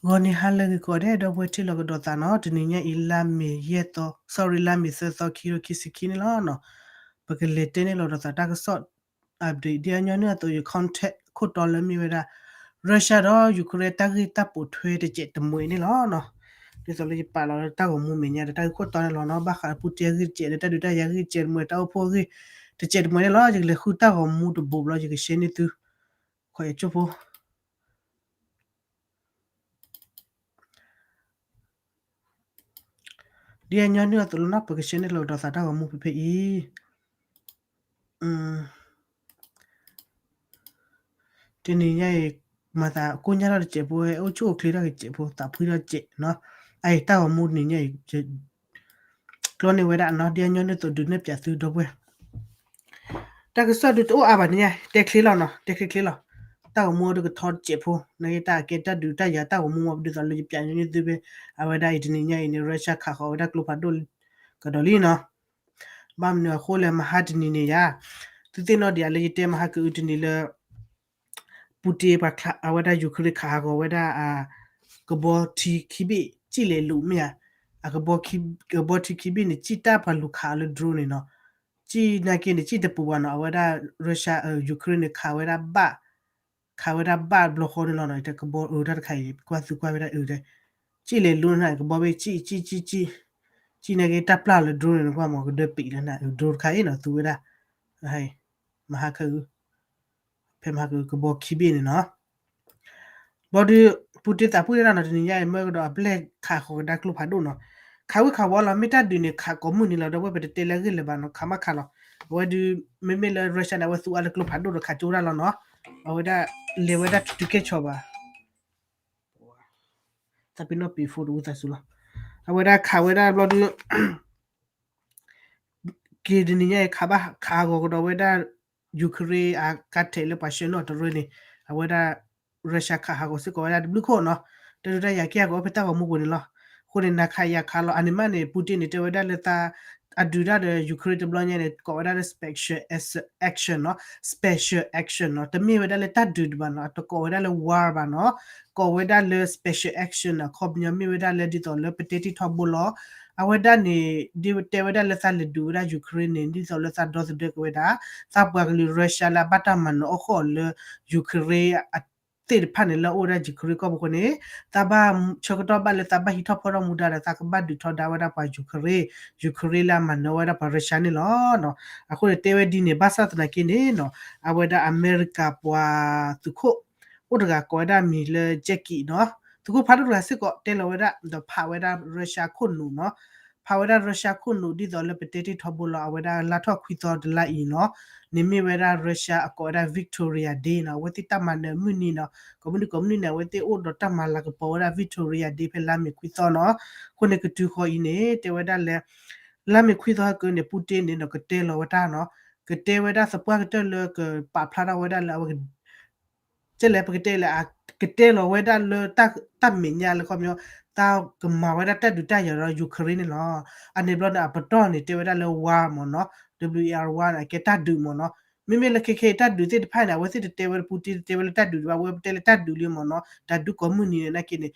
ဂီၤနံၤဟါလၢအဂ့ၤကိးဂၤဒဲး ဒီပုၢ်ဝဲၢ်ထံၣ်လိာ်ကဒီးသးနီၤ, တနံၤညါအံၤ လါမ့ၤယဲၢ်သီ, sorry, လါမ့ၤသၢသီ ခံကထိခံဆံခံန့ၣ်လီၤနီၤ. ပကလဲၤတဲန့ၢ်လိာ်ကဒီးသးတၢ်ကစီၣ် update ဒ်အညီနုၢ်အသိး ယ contact ခိၣ်တီလၢမ့ၢ်ဝဲဒၣ် Russia ဒီး Ukraine တၢ်ဂ့ၢ်တၢ်ပိာ်ထွဲတစဲးတမှဲၤန့ၣ်လီၤနီၤ. ဒ်သိးလၢယပာ်လီၤလၢတၢ်ဂီၤမူမဲာ်ညါဒီး တၢ်ဂ့ၢ်ခိၣ်တီန့ၣ်လီၤနီၤ, ဘၣ်ဃး Putin အဂ့ၢ်တစဲးဒီး တၢ်ဒုးတၢ်ယၤဂ့ၢ်တစဲးတမှဲၤ, တၢ်အိၣ်ဖှိၣ်အဂ့ၢ်တစဲးတမှဲၤန့ၣ်လီၤ. ယကလဲၤဃုတၢ်ဂီၤမူတဘိးဘျီ ယက share န့ၢ်သု ခွဲးကၠိဖိ ဒ်အညီနုၢ်အသိးလီၤနီၤ, ပက share န့ၢ်လိာ်ကဒီးသးတၢ်ဂီၤမူဖဲဖဲအံၤ. တနံၤညါအံၤ မၤသးကိၢ်ညါထီၣ်တစဲးဖိ, အိၣ်ဆူၣ်အိၣ်ချ့ထီၣ်တစဲးဖိ, သးဖှံထီၣ်တစဲးနီၤ. အအံၤ တၢ်ဂီၤမူတနံၤညါအံၤ ကျီန့ၢ်ဝဲဒၣ်နီၤ, ဒ်အညီနုၢ်အသိး ဒုးနဲၣ်ပၠးသုဒီပုၢ်ဝဲၢ် တၢ်ကစီၣ်ဒုးတအိၣ်အါဘၣ်န့ၣ်ညါ, တဲချ့လီၤနီၤ, တဲချ့ချ့လီၤ. တၢ်ဂီၤမူဒုးကထီတစဲးဖိ, နက့တၢ်အကဲတၢ်ဒုးတၢ်ယၤတၢ်ဂီၤမူမး ဒ်သိးလၢယပၠးညီနုၢ်သုဖဲ အဝဲဒၣ်အံၤတနံၤညါအံၤန့ၣ် Russia ခးဃီၤဝဲဒၣ်ကျိဖးဒိၣ်ကဒီးလံနီၤ. ဘၣ်မနုၤအဃိလဲၣ် မဟါတနံၤန့ၣ်ယၤ, သုသ့ၣ်နီၣ်ဒံးယၤလၢယတဲမဟါကအုတနံၤလၢ Putin ပှၤ အဝဲဒၣ် Ukraine ခးဟးဂီၤဝဲဒၣ် ကဘီထံခံဘ့ၣ် စံၣ်လဲၤလူၤမ့ၢ်ဧါ, အကဘီ ကဘီထံခံဘ့ၣ်န့ၣ် စံၣ်တၢ်ပှၤလူၤခးအီၤလၢ drone န့ၣ်နီၤ, စံၣ်နာ်က့န့ၣ် စံၣ်တပူၤဘၣ်နီၤ, အဝဲဒၣ် Russia Ukraine န့ၣ် ခးဝဲဒၣ်ဘၣ် ခးဝဲဒၣ်ဘၣ်တဘျီဃီန့ၣ်လီၤနီၤ, တၢ်ကဘီအၢတၢ်တခါအံၤ ကွၢ်သုကွၢ်ဝဲဒၣ်အၢ, စံၣ်လဲၤလူၤန့ၣ် ကဘီဘ့ၣ်စံၣ်စံၣ်စံၣ်စံၣ်, စံၣ်နာ်က့တၢ်ပျၢ်လၢ drone န့ၣ် နကွၢ်မး ကဒၢပံးလၢနၤ drone တခါအံၤနီၤ သူဝဲဒၣ် မဟါခၢအု ဖဲမဟါကကဘီခံဘ့ၣ်န့ၣ်နီၤ. ဘျီဒုး Putin သးပှၢ်တၢ်နီၤ တနံၤညါအံၤ မၢကဒီးအပျဲၢ်ခးဃီၤကဒါကျိဖးဒိၣ်နီၤ, ခးဝံၣ်ခးဝီလီၤ မ့ၢ်တၢ်ဒုးန့ၣ် ခးကိးမုၢ်နံၤလီၤ ဒီပုၢ်ဝဲၢ် ပတတဲလၢအဂ့ၢ်လၢၤဘၣ်နီၤ, ခးမးခးလီၤ. အဝဲဒုး မ့မ့ၢ်လၢ Russia န့ၣ် အဝဲသူအါလၢကျိဖးဒိၣ်ဒီးခးကၠိဒၣ်လီၤနီၤ, အဝဲဒၣ်လဲၤဝဲဒၣ်တုၤကဲၣ်ဆီဘၣ် သးပ့ၤနီၣ်ပ့ၤဖိတဝံသးစူၤလီၤ, အဝဲဒၣ်ခးဝဲဒၣ်ဘျီဒုး က့ၤတနံၤညါအံၤ ခးဘၣ်ခးဟးဂီၤကဒီးဝဲဒၣ် Ukraine အကါထဲးလၢပှၤဆှၢန့ၢ်အီၤတရၢန့ၣ် အဝဲဒၣ် Russia ခးဟးဂီၤစ့ၢ်ကီးဝဲဒၣ်တဘျုးခိၣ်နီၤ, တၢ်ဒုးတၢ်ယၤက့ၢ်အဂီၤဖဲတၢ်ဂီၤမူပူၤန့ၣ်လီၤ. အဃိန့ၣ် နၤခးယၤခးလီၤ အန့ၣ်မးန့ၣ် Putin န့ၣ် တဲဝဲဒၣ်လၢ အဒုးတၢ်ဒီး Ukraine တဘျီညါန့ၣ် ကိးဝဲဒၣ်လၢ special action နီၤ, special action နီၤ, တမ့ၢ်ဝဲဒၣ်လၢတၢ်ဒုးတဘၣ်နီၤ, အတကိးဝဲဒၣ်လၢ war ဘၣ်နီၤ, ကိးဝဲဒၣ်လၢ special action အခီပညီမ့ၢ်ဝဲဒၣ်လၢဒ်သိးလၢပတဲတ့ၢ်ထီဘိလီၤ. အဝဲဒၣ်န့ၣ် ဒ်တဲဝဲဒၣ်လၢသးလဲၤဒုးဝဲဒၣ် Ukraine န့ၣ် ဒ်သိးလၢသးဒီသဒၢက့ၤဝဲဒၣ် သးပှၤကလုာ် Russia လၢအဘၣ်တၢ်မၤနၢၤအီၣ်ဃီၣ်လၢ Ukraine သ့ၣ်တဖၣ်န့ၣ် လၢအအိၣ်ဝဲဒၣ် Ukraine ကီၢ်ပူၤအဃိန့ၣ် သးဘၣ်ဆၢကတီၢ်ဘၣ်လၢသးဘၣ်ဟံးထီၣ်ဖီၣ်ထီၣ်မူဒါဒီး သးကဘၣ်ဒုးထီဒါဝဲဒၣ်ပှၤ Ukraine, Ukraine လၢအမၤနၢၤဝဲဒၣ်ပှၤ Russia န့ၣ်လီၤ. အဃိန့ၣ်တဲဝဲဒ်န့ၣ် ဘၣ်ဆၣ်သနာ်က့န့ၣ်နီၤ, အဝဲဒၣ်အမဲရကၤပှၤသုးခိၣ် အိၣ်တဂၤကိးဝဲဒၣ်မံၤလၢ Jackie နီၤ, သုးခိၣ်ဖးဒိၣ်တဂၤစ့ၢ်ကီးတဲလီၤဝဲဒၣ် ဒီးဖးဝဲဒၣ် Russia ခိၣ်နူာ်နီၤ, ဖးဝဲဒၣ် Russia ခိၣ်နူာ် ဒ်သိးလၢပတဲတ့ၢ်ထီဘိလီၤ အဝဲဒၣ်လါထီၣ်ခွံသီတလါအံၤနီၤ, န့ၣ်မ့ၢ်ဝဲဒၣ် Russia အကိးဝဲဒၣ် Victoria Day နီၤ, အဝဲသ့ၣ်တၢ်မၤနၢၤမုၢ်နံၤနီၤ, ကိးမုၢ်နံၤကိးမုၢ်နံၤန့ၣ် အဝဲသ့ၣ်အိၣ်ဒီးတၢ်မၤလၤကပီၤဝဲဒၣ် Victoria Day ဖဲလါမ့ၤခွံသီနီၤ. အဃိန့ၣ် ကတုၤဃီၤအံၤန့ၣ် တဲဝဲဒၣ်လၢ လါမ့ၤခွံသီဟဲက့ၤန့ၣ် Putin န့ၣ်ဒီးကတဲလီၤဝဲတၢ်နီၤ, ကတဲဝဲဒၣ်သပှၢ်ကတၢၢ်လၢကပာ်ဖျါထီၣ်ဝဲဒၣ်လၢအဝဲ ကဲလဲၣ် ပကတဲလဲၣ် ကတဲလီၤဝဲဒၣ်လၢ တၢ်မဲာ်ညါလၢခီပညီ သးကမၤဝဲဒၣ်တၢ်ဒုးတၢ်ယၤဒီး Ukraine န့ၣ်လီၤ. အန့ၣ်ဘျီန့ၣ် အပတီၢ်န့ၣ် တဲဝဲဒၣ်လၢ war မ့ၢ်နီၤ, W A R war န့ၣ် အကဲတၢ်ဒုးမ့ၢ်နီၤ. မ့မ့ၢ်လၢခဲခဲအံၤတၢ်ဒုးသ့ၣ်တဖၣ်န့ၣ် အဝဲသ့ၣ်တတဲဝဲ Putin တတဲဝဲလၢတၢ်ဒုးဒံးဘၣ်, အဝဲပတဲလၢတၢ်ဒုးလံမ့ၢ်နီၤ, တၢ်ဒုးကိးမုၢ်နံၤန့ၣ်နာ်က့န့ၣ်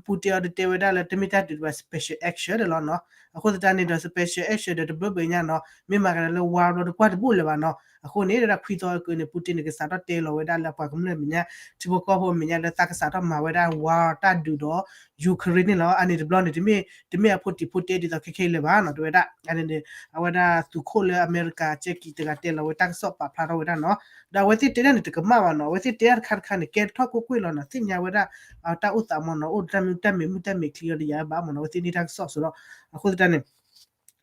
Putin အီၤတတဲဝဲဒၣ်လၢတမ့ၢ်တၢ်ဒုးဒံးဘၣ် special action န့ၣ်လီၤနီၤ. အဃိသတးန့ၣ်ဒီး special action ဒီးတဘျီဘျီညါနီၤ, မ့ၢ်မၤကဒီးလၢ war ဘျီတကွၢ်တဘူၣ်လၢၤဘၣ်နီၤ. အဃိန့ၣ် ဒၣ်ခွံသီအကၢန့ၣ် Putin န့ၣ် ကစးထီၣ်တဲလီၤဝဲဒၣ်လၢပှၤကမျၢၢ်မဲာ်ညါ ထံဖိကီၢ်ဖိမဲာ်ညါလၢသးကစးထီၣ်မၤဝဲဒၣ် war တၢ်ဒုးဒီး Ukraine န့ၣ်လီၤ. အန့ၣ်တဘျီန့ၣ် တမ့ၢ် တမ့ၢ်အဖိတံၤဖိတဲဒ်သိးခဲခဲအံၤလၢၤဘၣ်နီၤ တဲဝဲဒၣ်. အန့ၣ်န့ၣ် အဝဲဒၣ်သုးခိၣ်လၢအမဲရကၤ Jackie တဂၤတဲလီၤဝဲတၢ်ကစီၣ်ပာ်ဖျါထီၣ်ဝဲဒၣ်နီၤ. ဒီးအဝဲသ့ၣ်တဲဒၣ်န့ၣ် တကမၣ်ဘၣ်နီၤ, အဝဲသ့ၣ်တဲဒၣ်တခါတခါန့ၣ် ကဲထီၣ်ကွ့ၢ်ကွ့ၢ်လီၤနီၤ, သ့ၣ်ညါဝဲဒၣ် တၢ်အိၣ်သးမ့ၢ်နီၤ, အိၣ်ဒီးတၢ်မ့ၢ်မုၢ်တၢ်မ့ၢ်ချံအီၤဒီးယၤဘၣ်မ့ၢ်နီၤ, အဝဲသ့ၣ်န့ၢ်တၢ်ကစီၣ်စ့ၢ်လီၤ. အဃိသတးန့ၣ်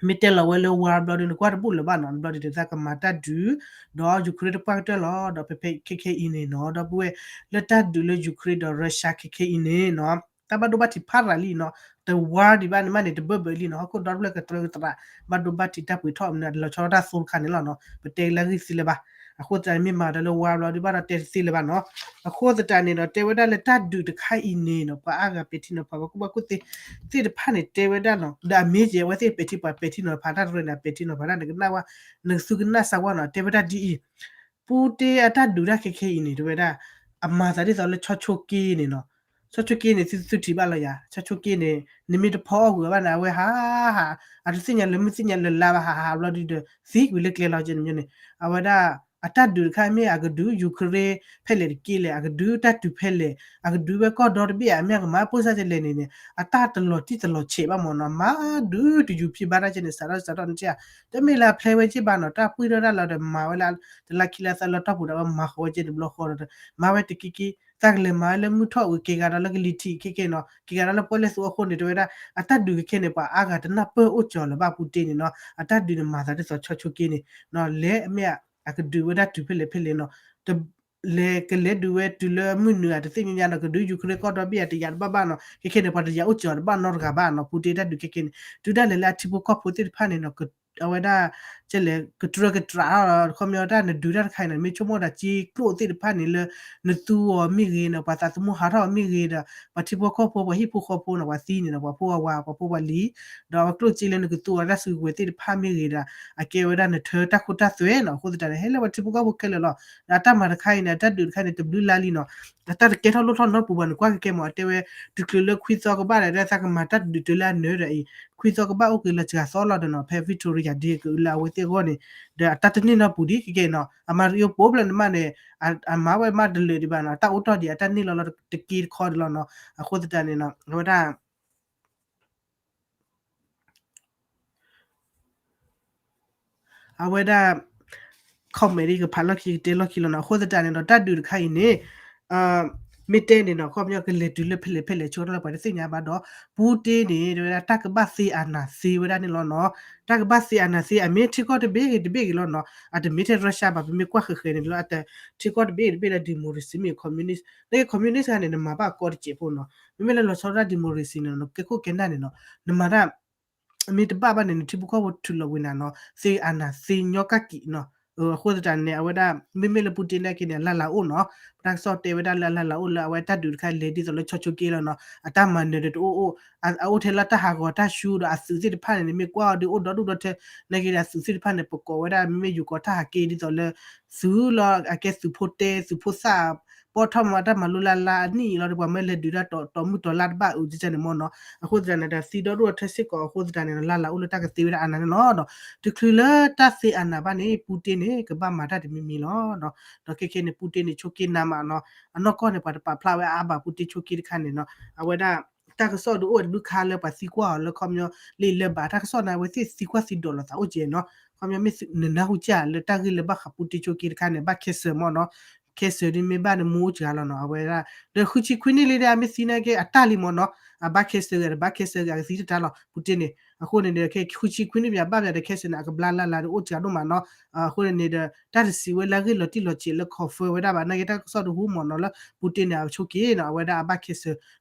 မ့ၢ်တဲလီၤဝဲလၢ war ဘျီဒုး နကွၢ်တဘူၣ်လၢၤဘၣ်နီၤ, ဘျီဒုးန့ၣ် သးကမၤတၢ်ဒုး ဒီး Ukraine တပှၢ်ကတၢၢ်လီၤ. ဒီးဖဲဖဲခဲခဲအံၤန့ၣ်နီၤ, ဒီပုၢ်ဝဲၢ် လၢတၢ်ဒုးလၢ Ukraine ဒီး Russia ခဲခဲအံၤန့ၣ်နီၤ, တၢ်ဘၣ်ဒိဘၣ်ထံးဖးရၤလံနီၤ, တ war ဒံးဘၣ်န့ၣ်မးန့ၣ် တဘၢဘၢလံနီၤ, ဟီၣ်ခိၣ်ဒီတဖျၢၣ်ကတြၢကတြး ဘၣ်ဒိဘၣ်ထံးတၢ်ပှ့ၤထီၣ်မနုၤ လီၤဆီဒၣ်တၢ်သိတခါန့ၣ်လီၤနီၤ, ပတဲလၢအဂ့ၢ်သ့လၢၤဘၣ်. အဃိသတးန့ၣ် မ့ၢ်မၤဒီးလၢ war ဘျီဒုး ဘၣ်ဒီးတဲတသ့လၢၤဘၣ်နီၤ. အဃိသတးန့ၣ်ဒီး တဲဝဲဒၣ်လၢတၢ်ဒုးတခါအံၤန့ၣ်နီၤ, ပှၤအါဂၤပဲာ်ထံနီၤဖး ပှၤကူၣ်ဘၣ်ကူၣ်သ့သ့ၣ်တဖၣ်န့ၣ် တဲဝဲဒၣ်နီၤ, ဒီးအမ့ၢ်ကဲ အဝဲသ့ၣ်ပဲာ်ထံပှၤပဲာ်ထံနီၤဖးတၢ်တရၢန့ၣ် အပဲာ်ထံနီၤဖးတၢ် နကနၣ်ဝဲ နကသုကနၣ်စၢ်ဝဲနီၤ, တဲဝဲဒၣ်ဒ်အံၤ, Putin အတၢ်ဒုးတၢ်ခဲခဲအံၤန့ၣ် တဲဝဲဒၣ် အမၤသးဒ်သိးလၢဆီဆိက့န့ၣ်နီၤ, ဆီဆိက့န့ၣ် သုထံၣ်ဘၣ်လီၤယၤ, ဆီဆိက့န့ၣ် နမ့ၢ်တဖီအီၣ်ကွံာ်အီၤဘၣ်န့ၣ် အဝဲဟးဟး အတသ့ၣ်ညါလၢမုၢ်သ့ၣ်ညါလၢလါဘၣ် ဟးဟးဘျီဒုဒီး သံကွံာ်လၢကျဲလီၤကဲန့ၣ်န့ၣ် အဝဲဒၣ် အတၢ်ဒုးတခါမ့ၢ်အကဒုး Ukraine ဖဲလဲၣ်တက့ၢ်လဲၣ် အကဒုးတၢ်တုၤဖဲလဲၣ် အကဒုးဝဲကီၢ်ဒီတဘ့ၣ် အမ့ၢ်အကမၤပိၢ်စၢ်ကလဲၣ်န့ၣ်န့ၣ် အတၢ်တလီၤတံၢ်တလီၤဆဲးဘၣ်မ့ၢ်နီၤ မၤဒုးတယူၤဖံးဘၣ်တၢ်ကဲန့ၣ် စးထီၣ်စးထီၣ်န့ၣ် တမ့ၢ်လၢအဖျဲဝဲက့ၢ်ဘၣ်နီၤ တၢ်ပှံၢ်ထီၣ်တၢ်လီၤဒီးမၤဝဲလၢ တလါခံလါသၢလါတီၢ်ပူၤဒီး အဝဲမၤဃီၤဝဲကဲန့ၣ်ဘျီဃီဒီး မၤဝဲတက့ၢ်က့ၢ် တၢ်ကလဲၤမၤဝဲလၢမုၢ်ထီၣ်ဝံၤ က့ၤဂၤဒီးလၢကလံၤထံးခဲကဲနီၤ က့ၤဂၤဒီးလၢပီၣ်လဲၣ်သူအဃိန့ၣ် တဲဝဲဒၣ် အတၢ်ဒုးခဲကဲန့ၣ် ပှၤအါဂၤတနၢ်ပၢၢ်အိၣ်ကၠီၤလၢၤဘၣ် Putin န့ၣ်နီၤ အတၢ်ဒုးန့ၣ်မၤသးဒ်သိးဆီဆိက့န့ၣ်နီၤ လဲၤအမ့ၢ် အကဒုးဝဲဒၣ်တုၤဖဲလဲၣ်ဖဲလဲၣ်နီၤ လဲၤကလဲၤဒုးဝဲတုၤလၢမုၢ်နုာ်ဧါ တသ့ၣ်ညါညါနီၤ ကဒုး Ukraine ကီၢ်ဒီဘ့ၣ်ဧါ တယာ်တဘၣ်ဘၣ်နီၤ ခဲခဲန့ၣ် ပှၤတယာ်အိၣ်ကၠီၤတဘၣ်နီတဂၤဘၣ်နီၤ Putin တၢ်ဒုးခဲခဲန့ၣ် တုၤဒၣ်လဲာ်လၢအထံဖိကီၢ်ဖိသ့ၣ်တဖၣ်န့ၣ်နီၤ အဝဲဒၣ် ကဲလဲၣ် ကတြၢကတြးလီၤ ခီပညီတၢ်နဒုးတၢ်တခါအံၤနီၤ မ့ၢ်ဆိကမိၣ်ဒီးက့ကျိၣ်သ့ၣ်တဖၣ်န့ၣ်လၢ နသူအီၤမ့ၢ်ဂ့ၤနီၤ ပှၤသးသမူဟးထီၣ်အီၤမ့ၢ်ဂ့ၤဒီး ပှၤထံဖိကီၢ်ဖိ ပှၤဟံၣ်ဖိဃီဖိနီၤ ပှၤသံန့ၣ်နီၤ ပှၤဖိအဝၤ ပှၤဖိပှၤလံၤ ဒီးအဝဲကျိၣ်စ့လၢနကသူအီၤတၢ်စုကဝဲၤသ့ၣ်တဖၣ်မ့ၢ်ဂ့ၤဒီး အကဲဝဲဒၣ်နထၢတၢ်ခိတၢ်သွဲနီၤ အဃိသတးန့ၣ် ဟဲလၢပှၤထံဖိကီၢ်ဖိခဲလၢာ်လီၤ ဒီးအတၢ်မၤတခါအံၤန့ၣ် အတၢ်ဒုးတခါန့ၣ် တဘျုးလါလံနီၤ အတၢ်တကဲထီၣ်လိၣ်ထီၣ်နီတပူၤဘၣ်န့ၣ် ကွၢ်ကကဲမ့ၢ် အတဲဝဲ တချုးလၢခွံသီကဘၣ်ဒီး သးကမၤတၢ်ဒုးတုၤလၢအနၢၤဒီးအံၤ ခွံသီကဘၣ်အိၣ်က့ၤလီၤစှၤသီလီၤဒီးနီၤ ဖဲ Victoria Day ကအုလၢအဝဲသ့ၣ်အဂီၢ်န့ၣ် ဒီးအတၢ်တန့ၢ်နီတပူၤဒ်ကကဲနီၤ အမၤရံအိၣ်ပိာ်ဖျၢၣ်န့ၣ်မးန့ၣ် အမၤဝဲမးတလၢာ်ဒံးဘၣ်နီၤ တၢ်အိၣ်တီၢ်ဒံးအတၢ်န့ၢ်လီၤလီၤတက့တခီဒံးလီၤနီၤ အဃိသတးန့ၣ်နီၤ အဝဲဒၣ် အဝဲဒၣ် comment ဒ်ကဖးလီၢ်ခံကတဲလီၢ်ခံလီၤနီၤ အဃိသတးန့ၣ်ဒီး တၢ်ဒုးတခါအံၤန့ၣ် မ့ၢ်တဲန့ၣ်နီၤ ခီပညီကလဲၤတုၤလၢဖဲလဲၣ်ဖဲလဲၣ် ဆိကတီၢ်လၢပှၤတသ့ၣ်ညါဘၣ်ဒီး Putin န့ၣ် တဲဝဲဒၣ်တၢ်ကဘၣ်သ့အနၢၤသ့ဝဲဒၣ်န့ၣ်လီၤနီၤ တၢ်ကဘၣ်သ့အနၢၤသ့ အမ့ၢ်ထံကီၢ်တဘ့ၣ်ဂ့ၤတဘ့ၣ်ဂ့ၤလီၤနီၤ အတမ့ၢ်ထဲ Russia ဘၣ် ပမ့ၢ်ကွၢ်ဃဲၤဃဲၤန့ၣ်လီၤ အတထံကီၢ်တဘ့ၣ်ဂ့ၤတဘ့ၣ်လၢ democracy မ့ၢ် communist လၢ communist ခါန့ၣ် နမၤဘၣ်ကီတစဲးဖိနီၤ မ့မ့ၢ်လၢလီၤဆီဒၣ် democracy န့ၣ် နကဲခိၣ်ကဲနၢ်န့ၣ်နီၤ နမၤတၢ် မ့ၢ်တဘၣ်ဘၣ်န့ၣ် နထံဖိကီၢ်ဖိထုးလီၤဝံၤနၤနီၤ သ့အနၢၤသ့ညီကၣ်ကံးနီၤ အဃိသတးန့ၣ် အဝဲဒၣ် မ့မ့ၢ်လၢ Putin နာ်က့န့ၣ် အလၢ်လၢ်အိၣ်နီၤ ပတၢ်ကစီၣ်တဲဝဲဒၣ်လၢအလၢ်လၢ်အိၣ်လၢအဝဲတၢ်ဒုးတခါလဲၤဒ်သိးလၢဆီဆိက့လီၤနီၤ အတၢ်မၤနၢၤဒီးတအိၣ်အိၣ် အအိၣ်ထဲလၢတၢ်ဟးဂီၤတၢ်ဆူဒီး အသုးသ့ၣ်တဖၣ်န့ၣ် နမ့ၢ်ကွၢ်အီၤဒီးအိၣ်ဒီဒူၣ်ဒီထၢ နာ်က့ဒီးအသုးသ့ၣ်တဖၣ်န့ၣ် ပကိးဝဲဒၣ် မ့မ့ၢ်ယိၤကီးတၢ်ဟးက့ဒ်သိးလၢ သုးလီၤ အကဲသုးဖိတဲ သုးဖိသၣ် ပီၣ်ထီၣ်မၤတၢ်မၤလိလၢ်လၢ်အနံၣ်အံၤလီၤဒီး ပှၤမၢလဲၤဒုးတၢ်တီၤမုၢ်တီၤလါတဘၣ်အုးကန့ၣ်မ့ၢ်နီၤ အဃိသတးန့ၣ်ဒီး သံဒီဒူၣ်အထၢစ့ၢ်ကီးအဃိသတးန့ၣ်ဒီး လၢ်လၢ်အိၣ်လၢတၢ်ကသ့ဝဲဒၣ်အနၢၤန့ၣ်လီၤဒီး တချုးလၢတၢ်သ့အနၢၤဘၣ်န့ၣ် Putin န့ၣ် ကဘၣ်မၤတၢ်တမံၤမံၤလီၤ ဒီးခဲခဲန့ၣ် Putin န့ၣ် ဆိက့နါမးနီၤ အနီၢ်ကီၢ်န့ၣ် ပှၤတပာ်ဖျါဝဲအါဘၣ် Putin ဆိက့တခါန့ၣ်နီၤ အဝဲဒၣ် တၢ်ကစီၣ်ဒုးအိၣ်ဝဲတဘျုးခါလၢပှၤသံကွၢ်အီၤလၢခီပညီ လၢလၢဘၣ် တၢ်ကစီၣ်န့ၣ် အဝဲသ့ၣ်သံကွၢ်သံဒိးလိာ်သးအိၣ်ကဲနီၤ ခီပညီမ့ၢ်နနၢ်ဟူကၢ်လၢတၢ်ဂ့ၢ်လၢဘၣ်ဃး Putin ဆိက့တခါန့ၣ် ဘၣ် cancer မ့ၢ်နီၤ cancer ဒ်မ့ၢ်ဘၣ်န့ၣ် မူအိၣ်စှၤလီၤနီၤ အဝဲဒၣ် ဒီးဃုဆံခွံနံၣ်လံဒီး အမ့ၢ်သံနာ်က့အတၢ်လံမ့ၢ်နီၤ အဘၣ် cancer ဂ့ၤ တဘၣ် cancer ဂ့ၤ အကသံတတၢ်လီၤ Putin န့ၣ် အဃိန့ၣ်ဒီး ခဲဃုဆံခွံနံၣ်ပၠးဘၣ်ပၠးဒီး cancer န့ၣ် အကဘျါလၢ်လၢ်ဒီးအိၣ်စှၤဒိၣ်မးနီၤ အဃိန့ၣ်ဒီး တၢ်တစံးဝဲလၢအဂ့ၢ်လီၤတံၢ်လီၤဆဲးလၢ confirm ဝဲဒၣ်ဘၣ် နာ်က့တၢ်ကစီၣ်တဟူမ့ၢ်နီၤလၢ Putin န့ၣ် အဆိက့နီၤ အဝဲဒၣ်အဘၣ် cancer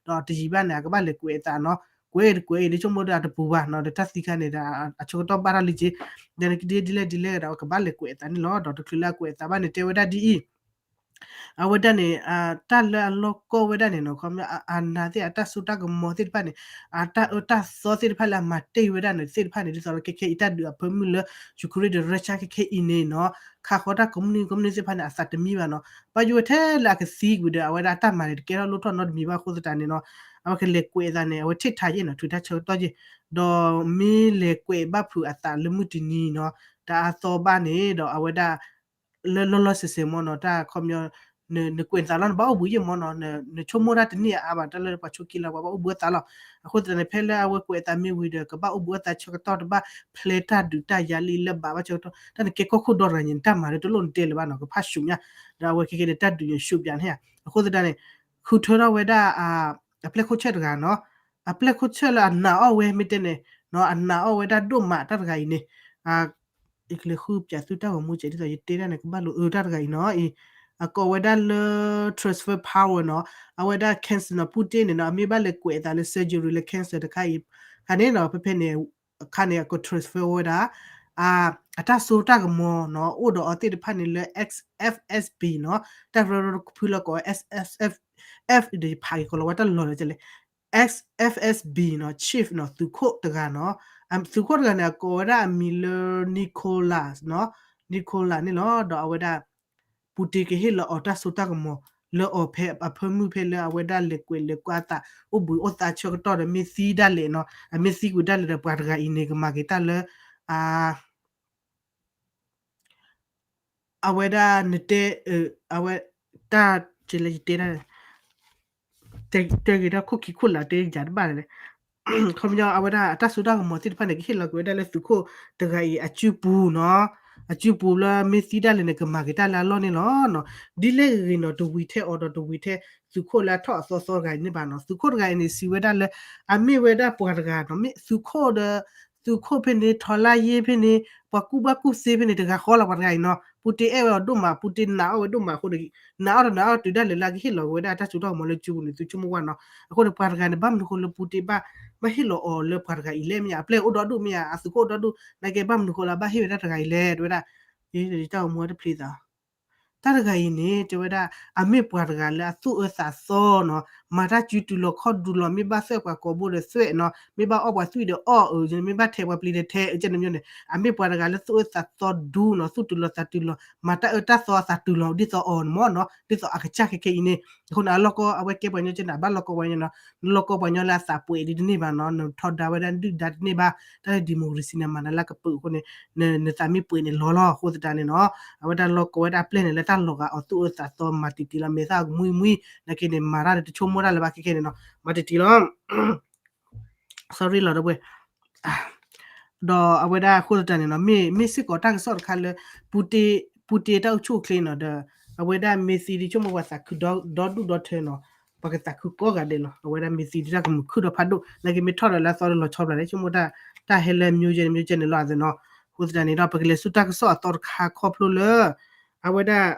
ဒီးတယံာ်ဘၣ်န့ၣ် အကဘၣ်လဲၤကွဲးအသးနီၤ ကွဲးတကွဲးအံၤ လၢဆိကမိၣ်ဒီးအတပူၤဘၣ်နီၤ ဒီးတၢ်သံခါန့ၣ်ဒီး အဆၢကတီၢ်ဘၣ်ထီၣ်လံက့ ဒီးနကဒ်လဲၣ်ဒ်လဲၣ်ဒီး အကဘၣ်လဲၤကွဲးအသးန့ၣ်လီၤ ဒီးတချုးလၢအကွဲးအသးဘၣ်န့ၣ် တဲဝဲဒၣ်ဒ်အံၤ အဝဲဒၣ်န့ၣ် တၢ်လၢအလီၢ်ကီၢ်ဝဲဒၣ်န့ၣ်နီၤ ခီပညီ အနၢ်သ့ၣ် အတၢ်စိတၢ်ကမီၤသ့ၣ်တဖၣ်န့ၣ် အတၢ်အၢတၢ်သီသ့ၣ်တဖၣ်လၢအမၤတ့ၢ်ဝဲဒၣ်န့ၣ်သ့ၣ်တဖၣ်န့ၣ် ဒ်သိးလၢခဲခဲအံၤတၢ်ဒုးအဖၢမုၢ်လၢ Ukraine ဒီး Russia ခဲခဲအံၤန့ၣ်နီၤ ခးဃီတၢ်ကိးမုၢ်နံၤကိးမုၢ်နံၤသ့ၣ်တဖၣ်န့ၣ် အသးတမံဘၣ်နီၤ ဘၣ်ယိၣ်ဝဲထဲလၢအကသံကွံာ်ဒီး အဝဲဒၣ်အတၢ်မၤန့ၣ် တကဲထီၣ်လိၣ်ထီၣ်နီတမံၤဘၣ်အဃိသတးန့ၣ်နီၤ အဝဲကလဲၤကွဲးအသးန့ၣ် အဝဲထံၣ်ထးယဲၢ်နီၤ ထုးတၢ်ဆၢကတီၢ်ယဲၢ် ဒီးမ့ၢ်လဲၤကွဲးဘၣ်ဖုးအသးလၢမုၢ်တနံၤနီၤ တအါသီဘၣ်န့ၣ်ဒီး အဝဲဒၣ် လၢလီၤလီၤဆဲးဆဲးမ့ၢ်နီၤ တၢ်ခီပညီ နကွဲးနသးလီၤ နဘၣ်အိၣ်ဘှံးယဲၢ်မ့ၢ်နီၤ နဆိကမိၣ်တၢ်တန့ၢ်အါဘၣ် တၢ်လၢပှၤဆိက့လီၤ ပှၤဘၣ်အိၣ်ဘှံးအသးလီၤ အဃိသတးန့ၣ် ဖဲလၢအဝဲကွဲးအသးမ့ၢ်ဝံၤဒီး ကဘၣ်အိၣ်ဘှံးအသးဆၢကတီၢ်တဘၣ် ဖျဲးတၢ်ဒုးတၢ်ယၤလံလၢဘၣ်ဘၣ်ဆၢကတီၢ် တၢ်နကဲကီၢ်ခိၣ်ဒီတဂၤန့ၣ် နတၢ်မၤလၢတလိၣ်နတဲလၢၤဘၣ်နီၤ ကဖးဆူညါ ဒီးအဝဲခဲကဲန့ၣ် တၢ်ဒုးယံၤဆူပၠးန့ၣ် အဃိသတးန့ၣ် ဃုထၢထီၣ်ဝဲဒၣ် အပျဲၢ်ခိၣ်ဆၢၣ်တဂၤနီၤ အပျဲၢ်ခိၣ်ဆၢၣ်လၢအနာ်အီၣ်ဝဲမ့ၢ်တဲန့ၣ် အနာ်အီၣ်ဝဲဒၣ်ဒိၣ်မးတၢ်တဂၤအံၤန့ၣ် ယကလဲၤဃုပၠးသုတၢ်ဂီၤမူစဲး ဒ်သိးယတဲဒၣ်န့ၣ် ကဘၣ်လိာ်အၢတၢ်တဂၤအံၤနီၤ အံၤ အကိးဝဲဒၣ်လၢ transfer power နီၤ အဝဲဒၣ် cancer နီၤ ပူၣ်တ့ၢ်န့ၣ်နီၤ အမ့ၢ်ဘၣ်လဲၤကွဲးအသးလၢ surgery လၢ cancer တခါအံၤ ခါန့ၣ်နီၤ ဖဲဖဲန့ၣ် အခါန့ၣ် အက transfer ဝဲဒၣ် အတၢ်စိတၢ်ကမီၤနီၤ အိၣ်ဒီးအီၤသ့ၣ်တဖၣ်န့ၣ်လၢ F S B နီၤ တၢ်ရၢရၢဖုလီၤကိး F ဒီးယဖးက့ၤကီးလီၤဝဲတၢ်လီၢ်လၢလဲၣ် F S B နီၤ chief နီၤ သုးခိၣ်တဂၤနီၤ သုးခိၣ်တဂၤန့ၣ် အကိးဝဲဒၣ်အမံၤလၢ Nicholas နီၤ Nicholas န့ၣ်လီၤ ဒီးအဝဲဒၣ် ပူၣ်တ့ၢ်ကဟ့ၣ်လီၤအီၤတၢ်စိတၢ်ကမီၤ လၢအီၤဖဲအဖၢမုၢ်ဖဲလၢအဝဲဒၣ်လဲၤကွဲးလဲၤကွၢ်အသး အိၣ်ဘှံးအိၣ်သါဆၢကတီၢ်ဒီး မ့ၢ်သံဒၣ်လဲာ်နီၤ, အမ့ၢ်သံကွံာ်ဒၣ်လဲာ်ဒီး ပှၤတဂၤအံၤန့ၣ် ကမၤက့ၤတၢ်လၢ အ အဝဲဒၣ်နတဲ အဝဲ တၢ် ကလၢယတဲဒၣ် တဲက့ၤတၢ်ခိၣ်ခံခိၣ်လၢ်တဲယၤတဘၣ်လဲၣ်. ခီပညီအဝဲဒၣ်အတၢ်စိတၢ်ကမီၤသ့ၣ်တဖၣ်န့ၣ် ကဟ့ၣ်လီၤကွံာ်ဝဲဒၣ်လၢသုးခိၣ်တဂၤအံၤအစုပူၤနီၤ, အစုပူၤလၢမ့ၢ်သံဒၣ်လဲာ်န့ၣ် ကမၤက့ၤတၢ်လၢအလီၢ်န့ၣ်လီၤနီၤ. ဒ်လဲၣ်ဂ့ၤဂ့ၤနီၤ တဝံၤထဲအီၤဒီးတဝံၤထဲ သုးခိၣ်လၢအထီၣ်အသီသီတဂၤအံၤန့ၣ်ဘၣ်နီၤ. သုးခိၣ်တဂၤအံၤန့ၣ် စံးဝဲဒၣ်လၢ အမ့ၢ်ဝဲဒၣ်ပှၤတဂၤနီၤ, မ့ၢ်သုးခိၣ်ဒီး သုးခိၣ်ဖဲန့ၣ် ထီလါယ့ဖဲန့ၣ် ပှၤကူၣ်ဘၣ်ကူၣ်သ့ဖဲန့ၣ် တဂၤဃီလီၤပှၤတဂၤအံၤနီၤ. ပူတ့အဲၣ်ဝဲအီၤဒိၣ်မး, ပူတ့နာ်အီၣ်ဝဲဒိၣ်မးအဃိန့ၣ် နာ်အီၣ်တနာ်အီၣ်တုၤဒၣ်လဲာ်လၢအကဟ့ၣ်လီၤက့ၤဝဲဒၣ်တၢ်စိတၢ်ကမီၤလၢစုပူၤန့ၣ် သုဆိကမိၣ်ကွၢ်နီၤ. အဃိန့ၣ် ပှၤတဂၤန့ၣ် ဘၣ်မနုၤဃိလၢပူတ့ဘၣ် ဘၣ်ဟ့ၣ်လီၤအီၤလၢပှၤတဂၤအံၤလဲၣ်, မ့ၢ်ဧါ, အပျဲၢ်အိၣ်ဒီဒူၣ်မ့ၢ်ဧါ, အသုးခိၣ်အိၣ်ဒီဒူၣ်, နာ်က့ဘၣ်မနုၤဃိလၢဘၣ်ဟ့ၣ်ဝဲဒၣ်တဂၤအံၤလဲၣ် တဲဝဲဒၣ်. တၢ်ကမူတဖျ့သး တၢ်တဂၤအံၤန့ၣ် တဲဝဲဒၣ် အမ့ၢ်ပှၤတဂၤလၢအသူၣ်အၢသးသီနီၤ, မၤတၢ်စုတုၤလီၤခီၣ်တုၤလီၤ, မ့ၢ်ဘၣ်သွဲၣ်ပှၤကိာ်ဘိဒီးသွဲၣ်နီၤ, မ့ၢ်ဘၣ်အီၣ်ပှၤသွံၣ်ဒီးအီၣ်အၢ, မ့ၢ်ဘၣ်ထဲပှၤပျံၤဒီးထဲ, ကဲန့ၣ်မ့ၢ်န့ၣ် အမ့ၢ်ပှၤတဂၤလၢသူၣ်အၢသးသီဒူနီၤ, သူၣ်တုၤလီၤသးတုၤလီၤ, မၤတၢ်အၢတၢ်သီအသးတုၤလီၤ ဒ်သိးအီၤန့ၣ်မ့ၢ်နီၤ, ဒ်သိးအကစၢ်ခဲခဲအံၤန့ၣ်. အဃိန့ၣ် အလီၢ်ကီ အဝဲကဲပှၤညီကဲန့ၣ် အဘၣ်လီၢ်ကီပှၤညီနီၤ, နလီၢ်ကီပှၤညီလၢအသးပှဲၤဒ်တန့ၢ်ဘၣ်နီၤ, နထီဒါဝဲဒၣ်ဒုၣ်ဒါတန့ၢ်ဘၣ်, တၢ်လၢ democracy န့ၣ် မၤနၤလၢကပုာ်အဃိန့ၣ် နသးမ့ၢ်ပှဲၤန့ၣ်လီၤလီၤ. အဃိသတးန့ၣ်နီၤ အဝဲဒၣ်လီၢ်ကီဝဲဒၣ်အပျဲၢ်န့ၣ် လၢတၢ်လီၤဂာ်အီၤသူၣ်အၢသးသီမၤတံၢ်တံၢ်လီၤ, မ့ၢ်သၣ်ကမှံမှံ နာ်က့န့ၣ် မၤတၢ်န့ၣ် တဆိကမိၣ်တၢ်လၢၤဘၣ်ခဲခဲန့ၣ်နီၤ, မၤတံၢ်တံၢ်လီၤ sorry လီၤဒီပုၢ်ဝဲၢ်. ဒီးအဝဲဒၣ်အဃိသတးန့ၣ်နီၤ မ့ၢ် မ့ၢ်စ့ၢ်ကီးတၢ်ကစီၣ်တခါလၢ ပူတ့ ပူတ့တၢ်အိၣ်ဆူၣ်အိၣ်ချ့နီၤဒီး အဝဲဒၣ်မ့ၢ်သံဒ်ဆိကမိၣ်ပှၤသးခုဒီဒူၣ်ဒီထၢနီၤ, ပှၤကသးခုကိးဂၤဒဲးလီၤ. အဝဲဒၣ်မ့ၢ်သံဒ်တၢ်ကမုာ်ခုၣ်ဒီဖးဒိၣ် နာ်က့မ့ၢ်ထီၣ်ဒီးလၢအသီဒီးလီၤဆီဖျါလဲၣ် ဆိကမိၣ်တၢ် တၢ်ဟဲလၢမျိုးကဲန့ၣ် မျိုးကဲန့ၣ်လီၤအသးနီၤ. အဃိသတးန့ၣ်ဒီး ပကလဲၤဆူတၢ်ကစီၣ်အသီတခါခီဖျိလၢ အဝဲဒၣ်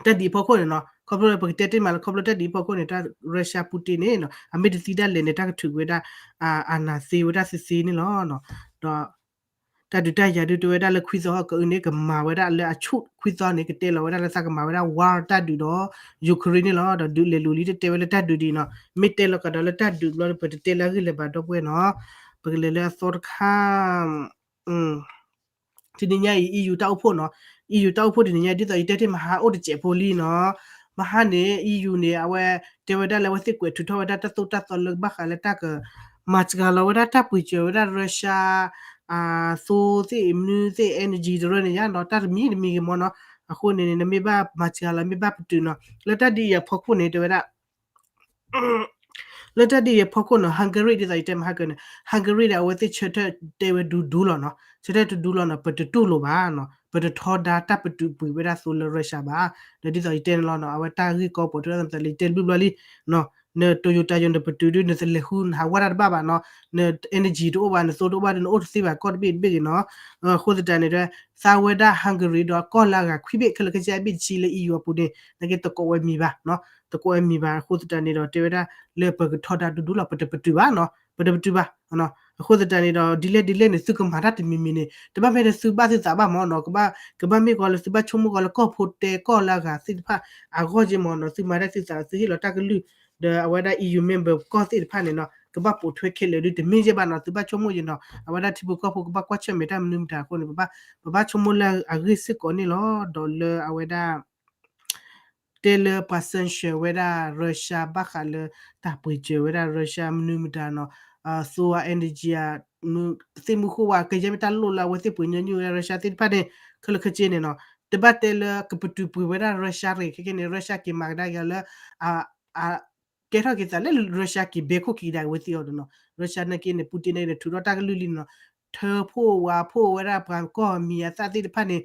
တၢ်ဒ်အဖီခိၣ်န့ၣ်နီၤ ခီဖျိပကတဲတ့ၢ်မးလၢခီဖျိတၢ်ဒ်အဖီခိၣ်န့ၣ် တၢ် Russia ပူတ့န့ၣ်နီၤ အမ့ၢ်တသံဒၣ်လဲာ်န့ၣ် တၢ်ကထုးကွံာ်ဝဲဒၣ် အ အာဏာ သ့ဝဲဒၣ်သ့သ့န့ၣ်လီၤ. ဒီး တၢ်ဒုးတၢ်ယၤဒုးတဲဝဲဒၣ်လၢခွံသီဟီၣ်ကအုန့ၣ် ကမၤဝဲဒၣ်လၢအဆူၣ်ခွံသီန့ၣ် ကတဲလီၤဝဲဒၣ်လၢသးကမၤဝဲဒၣ် war တၢ်ဒုးဒီး Ukraine န့ၣ်လီၤ. ဒီးဒုးလဲၤလူၤလံတတဲဝဲလၢတၢ်ဒုးဒ်နီၤ မ့ၢ်တဲလီၤကဒီးလၢတၢ်ဒုးဘျီဒီး ပတတဲလၢအဂ့ၢ်လၢၤဘၣ်ဒီပုၢ်ဝဲၢ်နီၤ. ပကလဲၤလၢအသီတခါ တနံၤညါအံၤ EU တၢ်အိၣ်ဖှိၣ်နီၤ EU တၢ်အိၣ်ဖှိၣ်တနံၤညါ ဒ်သိးယတဲတ့ၢ်မဟါအိၣ်တစဲးဖိလံနီၤ. မဟါန့ၣ် EU န့ၣ် အဝဲတဲဝဲဒၣ်လၢအဝဲသ့ၣ်ကွဲးထုးထီၣ်ဝဲဒၣ်တၢ်သိၣ်တၢ်သီလၢဘၣ်ဃးလၢတၢ်က မၤစှၤလီၤဝဲဒၣ်တၢ်ပှ့ၤစၢၤဝဲဒၣ် Russia အသိသ့ၣ် မနုၤသ့ၣ် energy တရၢန့ၣ်ယါနီၤ တၢ်တမံၤတမံၤဂ့ၤမ့ၢ်နီၤ. အဃိန့ၣ်န့ၣ် နမ့ၢ်ဘၣ်မၤစှၤလီၤ မ့ၢ်ဘၣ်ပတုာ်နီၤ လၢတၢ်ဒ်အံၤအဖီခိၣ်န့ၣ် တဲဝဲဒၣ် လၢတၢ်ဒ်အံၤအဖီခိၣ်နီၤ Hungary ဒ်သိးယတဲမဟါကၢန့ၣ် Hungary ဒီးအဝဲသ့ၣ်ဆၢထၢၣ်တဲဝဲဒူဒူလီၤနီၤ ဆၢထၢၣ်တဒူလီၤနီၤ ပတတူၢ်လိာ်ဘၣ်နီၤ ပတထီဒါတၢ်ပတုာ်ပှ့ၤဝဲဒၣ်သိလၢ Russia ဘၣ်. ဒီးဒ်သိးယတဲန့ၣ်လီၤနီၤ အဝဲတၢ်ဂ့ၢ်ကီပိာ်ထွဲသးလၢယတဲတဘျုးဘျီလံ န Toyota ယိၤ နပတုာ်ဒုး နတလဲၤဃုနဟးဝဲဒၣ်တဘၣ်ဘၣ်နီၤ န energy တအိၣ်ဘၣ် နသိတအိၣ်ဘၣ်ဒီး နအိၣ်တသ့ဘၣ်ကီၢ်တဘ့ၣ်တဘ့ၣ်ဂ့ၤနီၤ. အဃိသတးန့ၣ်ဒီး သးဝဲဒၣ် Hungary ဒီးကီၢ်လၢအဂၤခွံဘ့ၣ်ခဲလၢာ်ခဲဆ့အဘ့ၣ်တဆံလၢ EU အပူၤန့ၣ် နာ်က့တကိးဝဲမံၤဘၣ်နီၤ တကိးဝဲမံၤဘၣ်. အဃိသတးန့ၣ်ဒီး တဲဝဲဒၣ်လၢပကထီဒါဒူဒူလီၤ ပတပတုာ်ဘၣ်နီၤ ပတပတုာ်ဘၣ်. အဃိသတးန့ၣ်ဒီး ဒ်လဲၣ်ဒ်လဲၣ်န့ၣ် သုကမၤတၢ်တမံၤမံၤန့ၣ် တဘၣ်မ့ၢ်လၢသုဘၣ်သုသးဘၣ်မ့ၢ်နီၤ ကဘၣ် ကဘၣ်မ့ၢ်ကီးလၢသုဘၣ်ဆိကမိၣ်ကီးလၢကီၢ်ဖိတဲကီၢ်လၢအဂၤသ့ၣ်တဖၣ် အဂီၢ်က့မ့ၢ်နီၤ သုမၤတၢ်သုသး သုဟ့ၣ်လီၤတၢ်ကလုၢ် ဒီးအဝဲဒၣ် EU member ကီၢ်သ့ၣ်တဖၣ်န့ၣ်နီၤ ကဘၣ်ပိာ်ထွဲခဲလၢာ်ဒုး တမ့ၢ်ယဲၢ်ဘၣ်နီၤ သုဘၣ်ဆိကမိၣ်ယဲၢ်နီၤ အဝဲဒၣ်ထံဖိကီၢ်ဖိကဘၣ်ကွၢ်ဆၢၣ်မဲာ်တၢ်မနုၤမတၤအဃိန့ၣ် ပဘၣ် ပဘၣ်ဆိကမိၣ်လၢအဂ့ၢ်စ့ၢ်ကီးန့ၣ်လီၤ. ဒီးလၢအဝဲဒၣ် တဲလၢပှၤ sanction ဝဲဒၣ် Russia ဘၣ်ဃးလၢတၢ်ပှ့ၤစၢၤဝဲဒၣ် Russia မနုၤမတၤနီၤ သိဝါ energy သ့ၣ်မုၢ်ဃိဝါ ကယဲၢ်မ့ၢ်တၢ်လိၣ်လၢအဝဲသ့ၣ်ပှ့ၤညီနုၢ်ဝဲဒၣ် Russia သ့ၣ်တဖၣ်န့ၣ် ခဲလၢာ်ခဲဆ့န့ၣ်နီၤ တဘၣ်တဲလၢကပတုာ်ပှ့ၤဝဲဒၣ် Russia တဂ့ၤ ခဲကဲန့ၣ် Russia က့ၤမၤကဒါက့ၤလၢ အ ကဲထီၣ်က့ၤသးလၢ Russia က့ၤဘဲခိၣ်ခံကဒါက့ၤဝဲသ့ၣ်အီၤဒီးနီၤ Russia နာ်က့န့ၣ် Putin န့ၣ် ထုးထီၣ်တၢ်ကလုၢ်လံနီၤ ထၢဖှိၣ်ဝါဖှိၣ်ဝဲဒၣ်ပှၤကီၢ်မံၤအသၣ်သ့ၣ်တဖၣ်န့ၣ်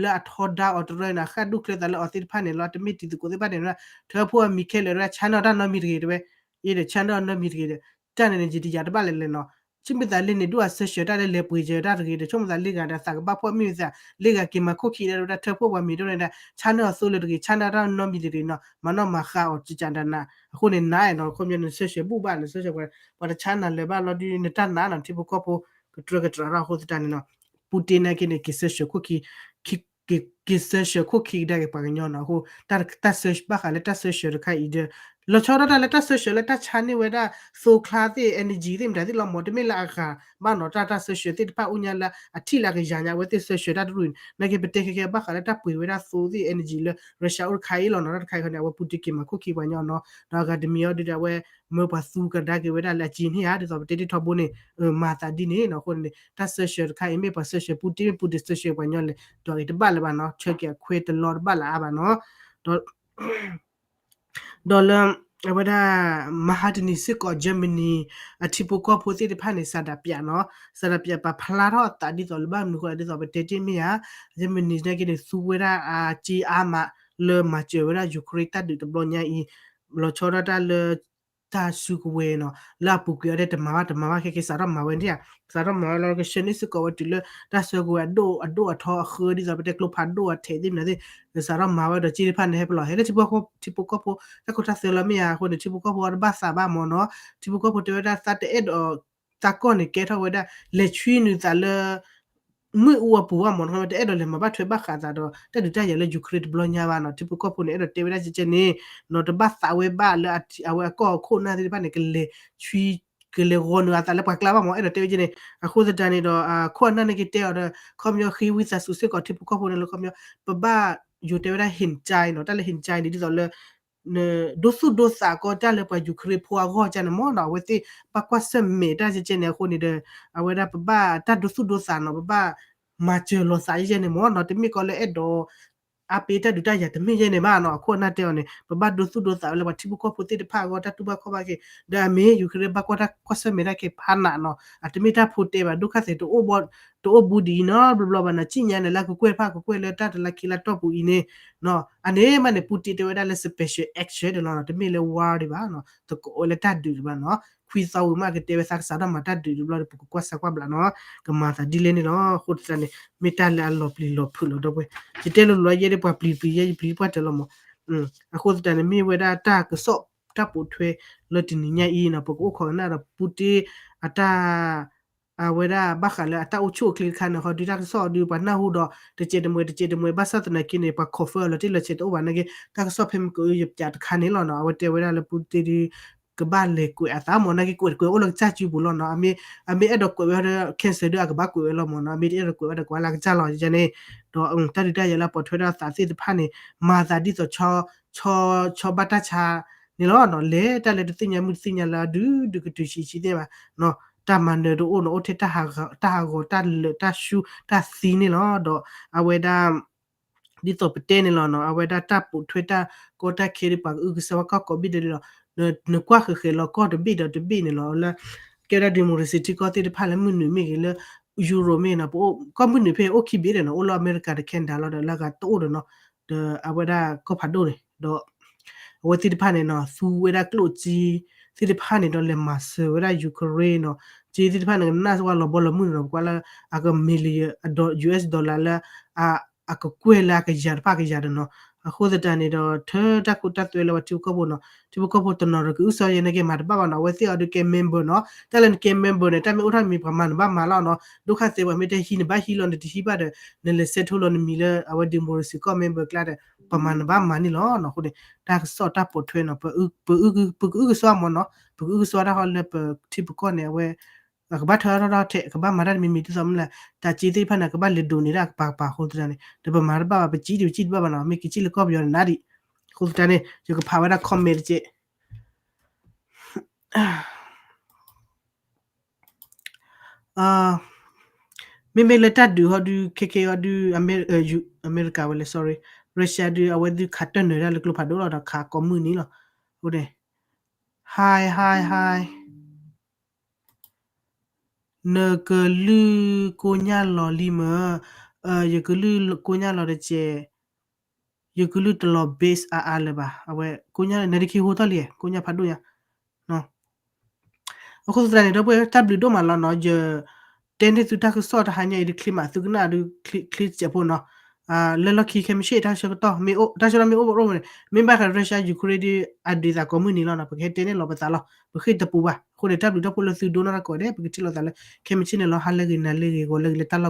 လၢအထီဒါအီၤတရၢန့ၣ် အဃၣ်ဒူၣ်ချၢသးလၢအီၤသ့ၣ်တဖၣ်န့ၣ်လီၤ တမ့ၢ်တံၤသကိးသ့ၣ်တဖၣ်န့ၣ် ထၢဖှိၣ်အမံၤခဲလၢာ်ဝဲဒၣ် China တၢ်နီတမံၤတဂ့ၤတဲဝဲ အံၤဒီး China တၢ်နီတမံၤတဂ့ၤဒီး တၢ်န့ၣ်န့ၣ် ယတယာ်တဘၣ်လဲၣ်လဲၣ်နီၤ ဆိကမိၣ်သးလၢန့ၣ် ဒိၣ်အ sanction တၢ်လၢလဲၤပှ့ၤစၢၤတၢ်တဂ့ၤဒီး ဆိကမိၣ်သးလၢဂၤဒီးသးကဘၣ်ဖှီၣ်မ့ၢ်သး လၢဂၤက့ၤမၤခိၣ်ခံးဒၣ်ဝဲဒၣ်ထၢဖှိၣ်ပှၤမံၤဒိၣ်န့ၣ်ဒၣ် China အသိလၢတဂ့ၤ China တၢ်နီတမံၤတဂ့ၤနီၤ မၤနီၣ်မၤဃါအီၤကကးဒၣ်နၤ အဃိန့ၣ် နၤအဲၣ်နီၤ ခီပညီန sanction ဘူၣ်ဘၣ်န sanction ပှၤတ China လၢၤဘၣ်လီၤဒုး နတၢ်နးနီၤ ထံဖိကီၢ်ဖိ ကတြၢကတြးထီၣ်အဃိသတးန့ၣ်နီၤ Putin နာ်က့န့ၣ် က့ၤ sanction ခိၣ်ခံ က့ၤ sanction ခိၣ်ခံကဒါက့ၤပှၤကညီနီၤ အဃိ တၢ် တၢ် sanction ဘၣ်ဃးလၢတၢ် sanction တခါအံၤဒီး လီၤဆီဒၣ်တၢ်လၢတၢ်စၢဆှၢလၢတၢ်ဆါန့ၢ်ဝဲဒၣ် သိချါသ့ၣ် energy သ့ၣ်မတၤသ့ၣ်လီၤမၢ် တမ့ၢ်လၢအဂၤဘၣ်နီၤ တၢ်တၢ်စၢဆှၢသ့ၣ်တဖၣ်အိၣ်ညါလၢအထံၣ်လၢအကယၤညါ အဝဲသ့ၣ်စၢဆှၢတၢ်တရူၢ်န့ၣ် နာ်က့ပတဲခဲကဲဘၣ်ဃးလၢတၢ်ပှ့ၤဝဲဒၣ်သိသ့ၣ် energy လၢ Russia အိၣ်တခါအံၤလီၤနီၤ တၢ်တခါအံၤခီန့ၣ် အဝဲပူတ့က့ၤမၤခိၣ်ခံပှၤညီနီၤ ဒီးအဂၤတမံၤအီၤဒုးဒီးအဝဲ မၢပှၤသူကဒါက့ၤဝဲဒၣ်လၢအကံန့ၣ်ဧါ ဒ်သိးပတဲတ့ၢ်ထီဘိန့ၣ် မၤသးဒ်န့ၣ်နီၤ အဃိန့ၣ် တၢ်စၢဆှၢတခါအံၤ မ့ၢ်ပှၤစၢဆှၢပူတ့ မ့ၢ်ပူတ့စၢဆှၢပှၤညီလဲၣ် ဒီးအံၤတဘၣ်လၢၤဘၣ်နီၤ ဆၢက့ၤအခွဲးတလီၤတဘၣ်လၢၤအါဘၣ်နီၤ ဒီး ဒီးလၢ အဝဲဒၣ် မဟါတနံၤစ့ၢ်ကီး Germany အထံဖိကီၢ်ဖိသ့ၣ်တဖၣ်န့ၣ် စၤဒးပၠးနီၤ စၤဒးပၠးပာ်ဖျါထီၣ်အသးဒ်သိးလၢဘၣ်မနုၤဃိလဲၣ် ဒ်သိးပတဲတ့ၢ်မ့ၢ်ဧါ Germany နာ်က့န့ၣ် သူဝဲဒၣ်အက့အါမး လၢမၤစၢၤဝဲဒၣ် Ukraine တၢ်ဒုးတဘျီညါအံၤ လီၤဆီဒၣ်တၢ်လၢ တၢ်စုကဝဲၤနီၤ လၢအပူၤကွံာ်အီၤဒဲး တမၤဘၣ်တမၤဘၣ် ခဲက့ၤစးထီၣ်မၤဝဲန့ၣ်ဧါ စးထီၣ်မၤဝဲလီၤ ကဆှၢန့ၢ်စ့ၢ်ကီးဝဲတုၤလၢ တၢ်ဆှၢကဝဲၤအဒိၣ်အထီအဃၢ ဒ်သိးပတဲကျိဖးဒိၣ်အထဲးသ့ၣ်မနုၤသ့ၣ် စးထီၣ်မၤဝဲဒီး က့တဖၣ်န့ၣ် ဟဲပလီၢ် ဟဲလၢထံဖိကီၢ်ဖိ တၢ်ခိတၢ်သွဲလီၤမ့ၢ်ဧါ အဃိန့ၣ် ထံဖိကီၢ်ဖိအီၤတဘၣ်သးဘၣ်မၢ်နီၤ ထံဖိကီၢ်ဖိတဲဝဲဒၣ်သးတအဲၣ်ဒိး သးကီၢ်န့ၣ်ကဲထီၣ်ဝဲဒၣ် လဲၤဆွံနုာ်သးလၢ မုၢ်အူအပူၤဘၣ်မၢ်နီၤ တအဲၣ်ဒိးလဲၤမၤဘၣ်ထွဲဘၣ်ဃးသးဒီး တၢ်ဒုးတၢ်ယၤလၢ Ukraine တဘျီညါဘၣ်နီၤ ထံဖိကီၢ်ဖိန့ၣ် အဲၣ်ဒိးတဲဝဲဒၣ်ကဲကဲန့ၣ် နီၤတဘၣ်သးဝဲဘၣ်လၢအဝဲအကီၢ်အခိၣ်အနၢ်သ့ၣ်တဖၣ်န့ၣ် ကလဲၤဆွံ ကလဲၤဂီၤနုာ်အသးလၢပှၤကျါဘၣ်မၢ် အဲၣ်ဒိးတဲဝဲကဲန့ၣ် အဃိသတးန့ၣ်ဒီး ခိၣ်အနၢ်န့ၣ်က့ၤတဲအီၤဒီး ခီပညီဃ့ဝံသးစူၤစ့ၢ်ကီးထံဖိကီၢ်ဖိန့ၣ်လီၤ ခီပညီ ပဘၣ်ယိၤတဲဝဲဒၣ် ဟ့ၣ်ကၠါနီၤ တၢ်လၢ ဟ့ၣ်ကၠါ န့ၣ် ဒ်သိးလၢ ဒိသူၣ်ဒိသးကီးတၢ်လၢပှၤ Ukraine ဖိအဂီၢ်ကဲန့ၣ်မၢ်နီၤ အဝဲသ့ၣ်ဘၣ်ကွၢ်ဆၢၣ်မဲာ်တၢ်ကဲကဲန့ၣ်အဃိန့ၣ်ဒီး အဝဲဒၣ်ပဘၣ်တၢ်ဒိသူၣ်ဒိသးနီၤ ပဘၣ်မၤစၢၤလိာ်သးကဲကဲန့ၣ်မၢ်နီၤ တမ့ၢ်ကီးလၢအဲၣ်ဒိး အါပ့ၤတၢ်ဒုးတၢ်ယၤတမ့ၢ်ယဲန့ၣ်ဘၣ်နီၤ အခိၣ်အနၢ်တဲအီၤန့ၣ် ပဘၣ်ဒိသူၣ်ဒိသးဝဲလၢပှၤထံဖိကီၢ်ဖိသ့ၣ်တဖၣ်အဂီၢ် တၢ်တူၢ်ဘၣ်ခီၣ်ဘၣ်က့ၤ ဒီးအမ့ၢ် Ukraine ဘၣ်ကွၢ်တၢ်ကွၢ်ဆၢၣ်မဲာ်တၢ်က့ၤဖးနးနီၤ အတမ့ၢ်တၢ်ဖိတဲဘၣ် ဒိၣ်ခါသ့ၣ် တအိၣ်ဘူးဒ်အံၤနီတဘျီဘၣ်နီၤ စံၣ်ညါန့ၣ်လၢကကွဲၢ်တဖၣ်ကကွဲၢ်လၢတၢ်တလါခံလါတီၢ်ပူၤအံၤန့ၣ် အန့ၣ်မးန့ၣ် Putin တဲဝဲဒၣ်လၢ special action န့ၣ်လီၤ တမ့ၢ်လၢ war ဒံးဘၣ်နီၤ တကိးဝဲလၢတၢ်ဒုးဒံးဘၣ်နီၤ ခွံသီဝံၤမးကတဲဝဲသးကစးထီၣ်မၤတၢ်ဒုးတဘျီဒီး ပကကွၢ်ဆၢကွၢ်ဘျးနီၤ ကမၤသးဒ်လဲၣ်န့ၣ်လီၤ အဃိသတးန့ၣ် မ့ၢ်တၢ်လၢအလီၤပျံၤလီၤဖုးလီၤဒီပုၢ်ဝဲၢ် ယတဲလိၤလိၤယဲဒၣ်ပှၤပျံၤပျံၤယဲယပျံၤပှၢ်တၢၢ်လီၤမး အဃိသတးန့ၣ် မ့ၢ်ဝဲဒၣ်တၢ်ကစီၣ်တၢ်ပိာ်ထွဲလၢတနံၤညါအံၤနီၤ ပကအိၣ်ခိးကနၣ်ဒီး Putin အတၢ် အဝဲဒၣ်ဘၣ်ဃးလၢအတၢ်အိၣ်ဆူၣ်အိၣ်ချ့တခါန့ၣ် ဟီဒုးတၢ်ကစီၣ်အီၤဒုး ပှၤနၢ်ဟူဒီး တစဲးတမှဲၤ တစဲးတမှဲၤ ဘၣ်ဆၣ်သနာ်က့န့ၣ် ပှၤ confirm အီၤလီၤတံၢ်လီၤဆဲးတအိၣ်ဘၣ်နာ်က့ တၢ်ကစီၣ်ဖဲမ့ၢ်ကအုယပျးတခါန့ၣ်လီၤနီၤ အဝဲတဲဝဲဒၣ်လၢ Putin ဒုး ကဘၣ်လဲၤကွဲးအသးမၢ် နာ်က့ကွဲးတကွဲးအိၣ်လၢကစၢ်စုပူၤလီၤနီၤ အမ့ၢ် အမ့ၢ်အဲၣ်ဒိးကွဲးဝဲ cancel ဒုးအကဘၣ်ကွဲးဝဲလီၤမၢ်နီၤ အမ့ၢ်တအဲၣ်ဒိးကွဲးဝဲဒီးကွဲးလၢကစၢ်လီၤန့ၣ် ဒီးတၢ်ဒုးတၢ်ယၤလၢအပိာ်ထွဲဒီးအသးသ့ၣ်တဖၣ်န့ၣ် မၤသးဒ်သိး ဆီဘၣ်တၢ်ဆါန့ၣ်လီၤနီၤ လဲၤတၢ်လၢတသ့ၣ်ညါမုၣ်တသ့ၣ်ညါလၢအဒုးဒုးကတုၤဆံးဆံးသ့ၣ်ဘၣ်နီၤ တၢ်မၤနၢၤတအိၣ်နီၤ အိၣ်ထဲတၢ်ဟးဂီၤ တၢ်လၢာ် တၢ်ဆူ တၢ်သံန့ၣ်လီၤ ဒီးအဝဲဒၣ် ဒ်သိးပတဲန့ၣ်လီၤနီၤ အဝဲဒၣ်တၢ်ပိာ်ထွဲတၢ်ကီတၢ်ခဲဒီး ပှၤကအုကစွါဘၣ်ကီၢ်ကိးဘ့ၣ်ဒဲးလီၤ နကွၢ်ဃဲၤဃဲၤလီၤကီၢ်တဘ့ၣ်ဒီးတဘ့ၣ်န့ၣ်လီၤ လၢ ကဲဝဲဒၣ် democracy ထံကီၢ်သ့ၣ်တဖၣ်လၢမုၢ်နုာ်မ့ၢ်ဂ့ၤလၢ Europe မ့ၢ်နီၤ ပအိၣ်ကီၢ်မုၢ်နုာ်ဖဲအိၣ်ခံဘ့ၣ်ဒီးနီၤ အိၣ်လၢအမဲရကၤဒီး Canada လီၤဒီး လၢအဂၤတအိၣ်ဒီးနီၤ ဒီးအဝဲဒၣ်ကီၢ်ဖးဒိၣ်န့ၣ် ဒီး အဝဲသ့ၣ်တဖၣ်န့ၣ်နီၤ သူဝဲဒၣ်ကျိၣ်စ့သ့ၣ်တဖၣ်န့ၣ်ဒီးလဲၤမၤစၢၤဝဲဒၣ် Ukraine နီၤ စ့သ့ၣ်တဖၣ်န့ၣ် ကနၣ်စ့ၢ်ကီးလီၤဘီလီၤမုၢ်န့ၣ်ဒီး ပကွၢ်လၢ အက million US dollar လၢ အကကွဲၢ်လၢအကယၤတဖၣ်ကယၤဒီးနီၤ အဃိသတးန့ၣ်ဒီး ထၢတၢ်ခိတၢ်သွဲလၢပှၤထံဖိကီၢ်ဖိနီၤ ထံဖိကီၢ်ဖိတနီၤဒီးကအုကစွါယဲန့ၣ်က့ၤမၤတဘၣ်ဘၣ်နီၤ အဝဲသ့ၣ်အီၤဒုးကဲ member နီၤ တၢ်လၢနကဲ member န့ၣ် တၢ်မ့ၢ်အိၣ်ထီၣ်မံၤပှၤမၤနဘၣ်မၤလီၤနီၤ ဒိၣ်ခါသ့ပှၤမ့ၢ်တဲဟံးနဘၣ်ဟံးလီၤ နတဟံးဘၣ်ဒီး နလဲၤ settle လီၤနမံၤလၢအဝဲ democracy ကီၢ် member ကျါဒီး ပှၤမၤနဘၣ်မၤန့ၣ်လီၤနီၤ အဃိန့ၣ် တၢ်ကစီၣ်တၢ်ပိာ်ထွဲနီၤ ပ ပကအုကစွါမၢ်နီၤ ပကအုကစွါတၢ်ဟီလၢပထံပကီၢ်န့ၣ် အဝဲ အကဘၣ်ထၢထီၣ်ထီၣ်ထဲ အကဘၣ်မၤတၢ်တမံၤမံၤဒ်သိးမနုၤလဲၣ် တၢ်စ့သ့ၣ်တဖၣ်န့ၣ် အကဘၣ်လဲၤဒိးန့ၢ်ဒၣ်ကပၤကပၤအဃိသတးန့ၣ် ဒီးပမၤတဘၣ်ဘၣ် ပစံးဒံးပစံးတဘၣ်ဘၣ်နီၤ မ့ၢ်ကစံးလၢကီၢ်ပယီၤန့ၣ်နၤဒံး အဃိသတးန့ၣ် ယကဖးဝဲဒၣ် comment တက့ၢ် မ့မ့ၢ်လၢတၢ်ဒုးဟီဒုး ခဲခဲဟီဒုး အမဲရကၤဝဲလဲၣ် sorry Russia ဒုး အဝဲဒုးခးတၢၢ်နၢၤတၢ်လၢကျိဖးဒိၣ်လီၤဒီးခးကိးမုၢ်နံၤလီၤ အဃိန့ၣ် hi hi hi နကလုၢ်ကိညၢ်လီၤလံမၢ်, ယကလုၢ်ကိညၢ်လီၤတက့ၢ်, ယကလုၢ်တလီၤ bass အါအါလၢၤဘၣ်, အဝဲကိညၢ် နတခံဟိထီၣ်လံ, ကိညၢ်ဖးဒိၣ်ညါ အဃိသတးန့ၣ် ဒီပုၢ်ဝဲၢ် တၢ်ဘျုးဒိၣ်မးလီၤနီၤ, ယတဲန့ၢ်သုတၢ်ကစီၣ်တဟါညါအံၤ တချ့မး သုကနၣ်ဒုးချ့တစဲးဖိနီၤ, လၢလီၢ်ခံခဲမုၢ်ဆ့ၣ် တၢ်ဆၢကတီၢ်မ့ၢ်အိၣ် တၢ်ဆၢကတီၢ်မ့ၢ်အိၣ်အိၣ်န့ၣ် မ့ၢ်ဘၣ်ဃး Russia Ukraine ဒ်အဒုးသးကိးမုၢ်နံၤလီၤနီၤ, ပကဟဲတဲန့ၢ်လီၤပသးလီၤ, ပဃ့တပူၤဘၣ်, အဃိန့ၣ် တၢ်ဘျုးတၢ်ဖှိၣ်လၢသုဒိကနၣ်တၢ်ကိးဂၤဒဲး ပကထံၣ်လိာ်သးလၢခဲမုၢ်ဆ့ၣ်န့ၣ်လီၤ, ဟါလၢအဂ့ၤ နၤလၢအဂ့ၤ ဂီၤလၢအဂ့ၤ လၢတၢ်လီၢ်